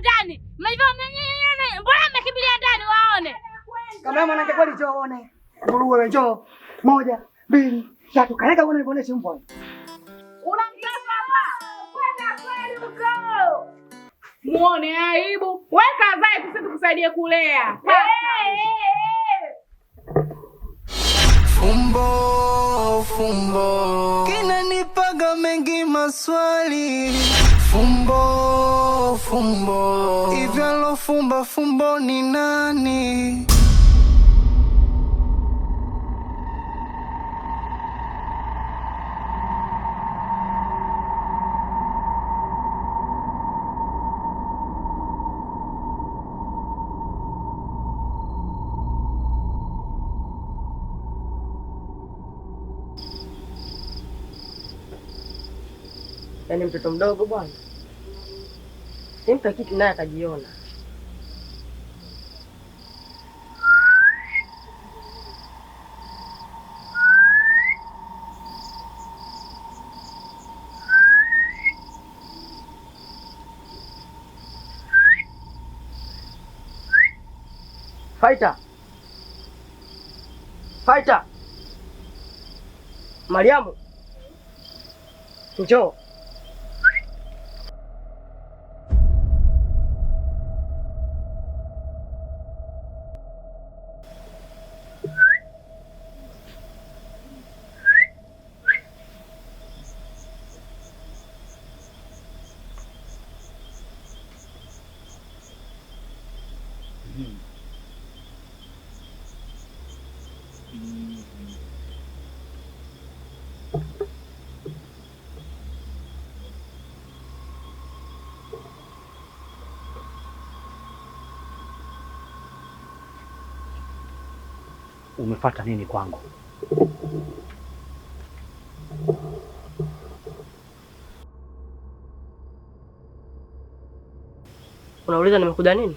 Ndani. Mbona mmekimbilia ndani waone? Kama mwanamke kweli, njoo uone. Nguruwe njoo. 1, 2, 3. Kaleka uone nikuoneshe mbwa. Una mtoto hapa? Kwenda kweli huko. Muone aibu. Weka zae sisi tukusaidie kulea. Fumbo, fumbo kinanipaga mengi maswali. Fumbo, fumbo hivyo alofumba fumbo ni nani? Yaani mtoto mdogo bwana, simpe kitu naye akajiona. Fighter! Fighter! Mariamu, njoo. Umefata nini kwangu? Unauliza nimekuja nini?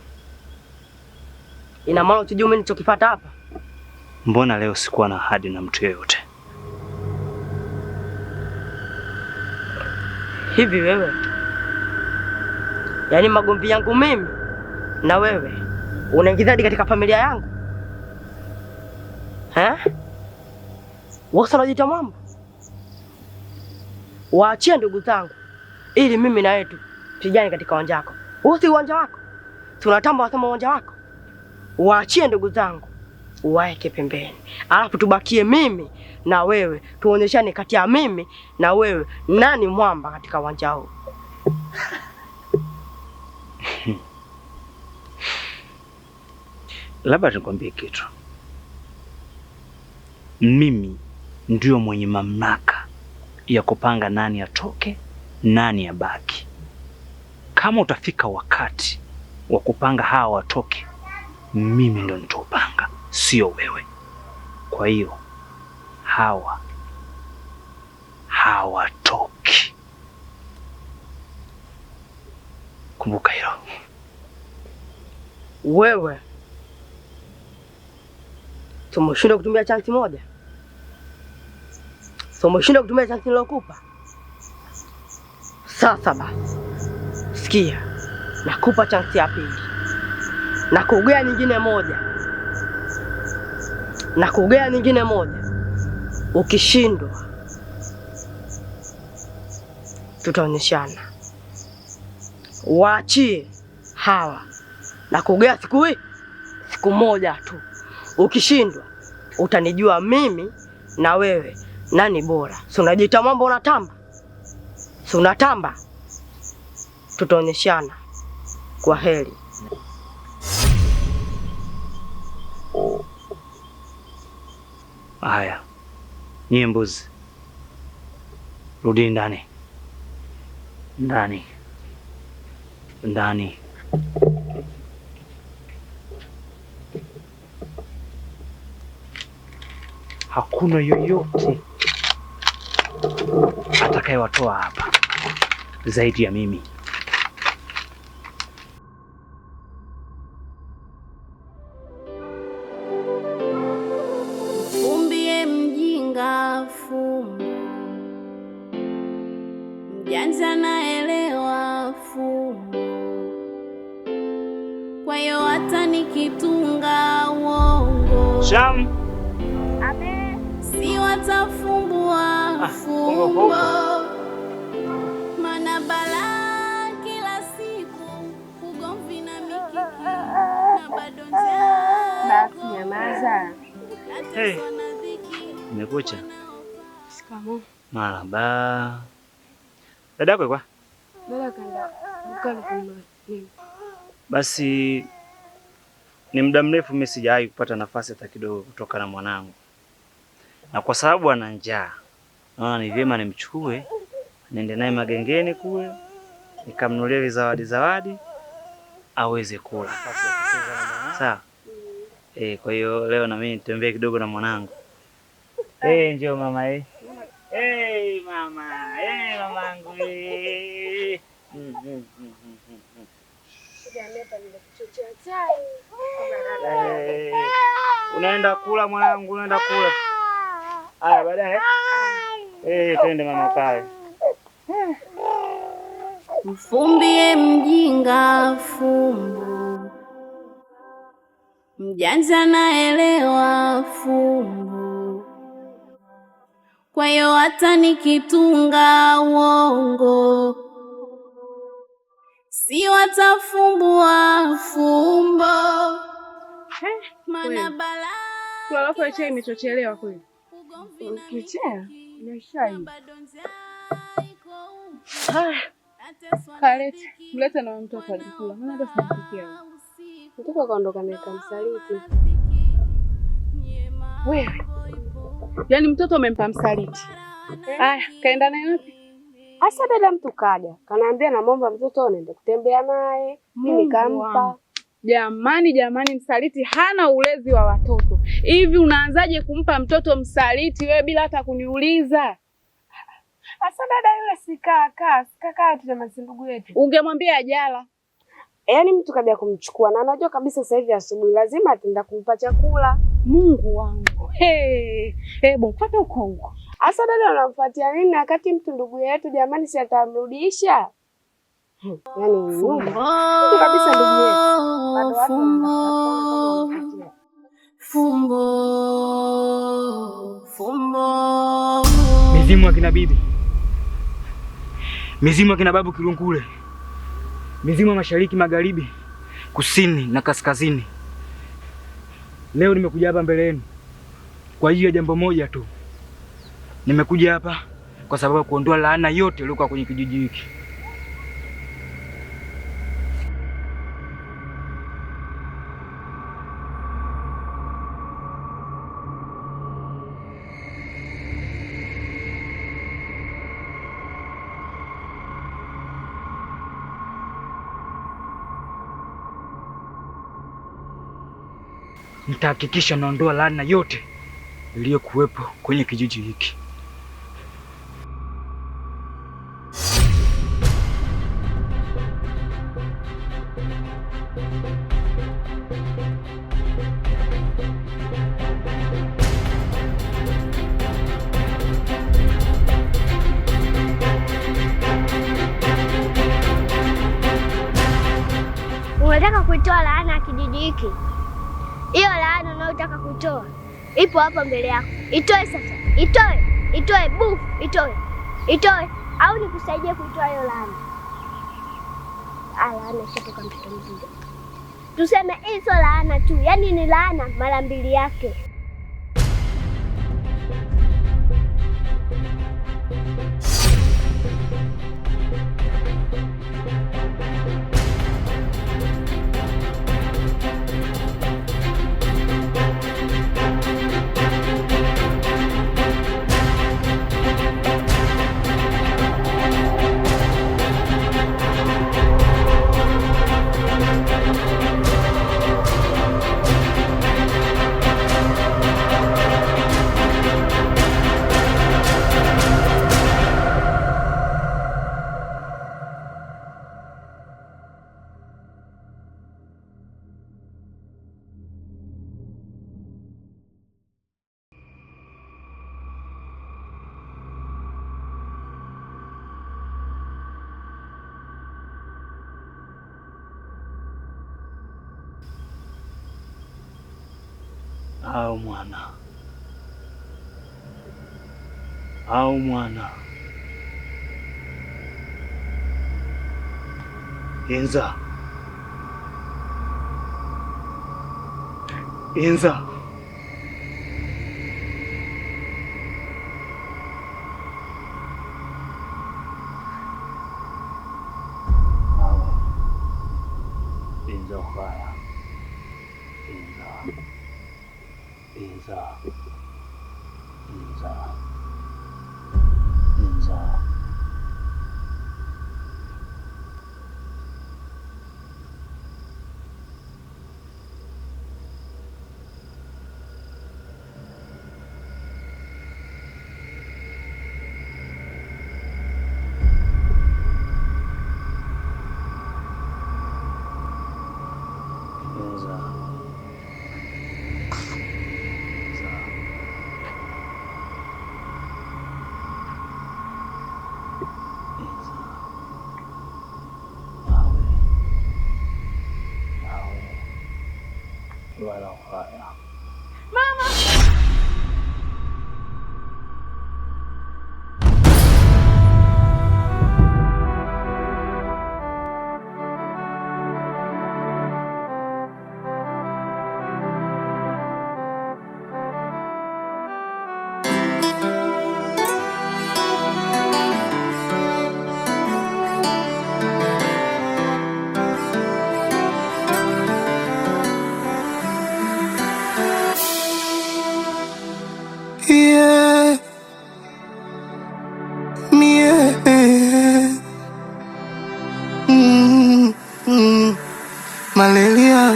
Ina maana utujue mimi nilichokifuata hapa? Mbona leo sikuwa na ahadi na mtu yeyote? Hivi wewe, yaani magomvi yangu mimi na wewe unaingiza hadi katika familia yangu? Wewe unajiita mwamba? Waachie ndugu zangu ili mimi na wewe tupigane katika uwanja wako. Huu si uwanja wako. Tunatamba wasema uwanja wako. Waachie ndugu zangu, waeke pembeni. Alafu tubakie mimi na wewe, tuonyeshane kati ya mimi na wewe nani mwamba katika uwanja huu. Labda nikwambie kitu. Mimi ndio mwenye mamlaka ya kupanga nani atoke, nani abaki. Kama utafika wakati wa kupanga hawa watoke, mimi ndo nitaupanga, sio wewe. Kwa hiyo hawa hawatoki. Kumbuka hilo. Wewe tumeshindwa kutumia chansi moja. Tumeshindwa kutumia chansi nilokupa. Sasa basi, sikia, nakupa chansi ya pili. Nakugea nyingine moja. Nakugea nyingine moja. Ukishindwa tutaonyeshana. Waachie hawa. Nakugea siku hii, siku moja tu. Ukishindwa utanijua mimi na wewe nani bora. Si unajiita mambo unatamba? Si unatamba? Tutaonyeshana. Kwa heri. Haya, nyie mbuzi, rudini ndani. Ndani. Ndani. Hakuna yoyote atakayewatoa hapa zaidi ya mimi. Fumbie mjinga fumbo, mjanja naelewa fumbo. Kwa hiyo hata nikitunga uongo Sham. Si watafumbua fumbo, maana balaa kila siku, ugomvi na mikiki na bado njaa. Basi nyamaza. Hey. Imekucha. Shikamoo. Marhaba. Dada yako kwa? Dada kaenda dukani kununua nini? Basi ni muda mrefu mimi sijawahi kupata nafasi hata kidogo kutoka na mwanangu. Na kwa sababu ana njaa, naona ni vyema nimchukue niende naye magengeni kule nikamnunulie zawadi zawadi aweze kula. Sawa? Kwa hiyo leo na mimi nitembee kidogo na mwanangu. Njoo mama eh. Mama, mamangu. Unaenda kula mwanangu, unaenda kula. Haya baadaye. Twende mama kae. Mfumbie mjinga fumbo, mjanja naelewa fumbo. Kwa hiyo hata nikitunga uongo, si watafumbua fumbo, maana balaa. Kwa chai imechochelewa kweli. Ukichea imeshaiva. Kalete, mlete na mtoto alikula. Maana hata sijafikia. Mtoto kaondoka na kamsaliti. Wewe. Yaani mtoto umempa msaliti. Haya, kaenda naye wapi? Asa dada mtu kaja. Kanaambia namuomba mtoto niende kutembea naye. Mimi nikampa. Jamani jamani, msaliti hana ulezi wa watoto. Hivi unaanzaje kumpa mtoto msaliti wewe bila hata kuniuliza? Asa dada yule sikakaa tuna ndugu yetu. Ungemwambia ajala. Yaani mtu kaja kumchukua na anajua kabisa sasa hivi asubuhi lazima ataenda kumpa chakula. Mungu wangu. Hey, hebu mfuate huko huko. Asa dada unamfuatia nini wakati mtu ndugu yetu jamani si atamrudisha? Yaani mtu kabisa ndugu yetu. Fumbo, fumbo, fumbo. Mizimu ya kina bibi, mizimu ya kina babu Kilungule, mizimu ya mashariki, magharibi, kusini na kaskazini. Leo nimekuja hapa mbele yenu kwa ajili ya jambo moja tu. Nimekuja hapa kwa sababu ya kuondoa laana yote iliyokuwa kwenye kijiji hiki. Nitahakikisha naondoa laana yote iliyokuwepo kwenye kijiji hiki. Unataka kuitoa laana ya kijiji hiki? Hiyo laana unayotaka kuitoa ipo hapa mbele yako. Itoe sasa. Itoe. Itoe bufu, itoe. Itoe au nikusaidie kuitoa hiyo laana? Laana ishatoka mtoto mzuri. Tuseme hii sio laana tu, yaani ni laana mara mbili yake. Au mwana. Au mwana. Inza. Inza. Inza khaya. Inza. Inza. Inza. Inza. Inza. Inza. Inza. Awe. Awe. Wala khaya. Mama! Yeah. Yeah. Malaria,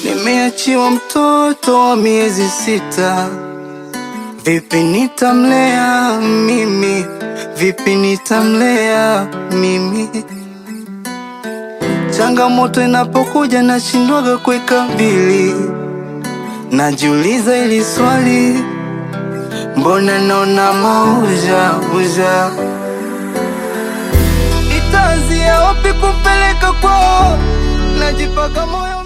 nimeachiwa mtoto wa miezi 6. Vipi nitamlea mimi? Vipi nitamlea mimi? Changamoto inapokuja nashindwaga kuikabili. Najiuliza hili swali, mbona naona mauja uja? Itaanzia wapi kumpeleka kwao? Najipaka moyo.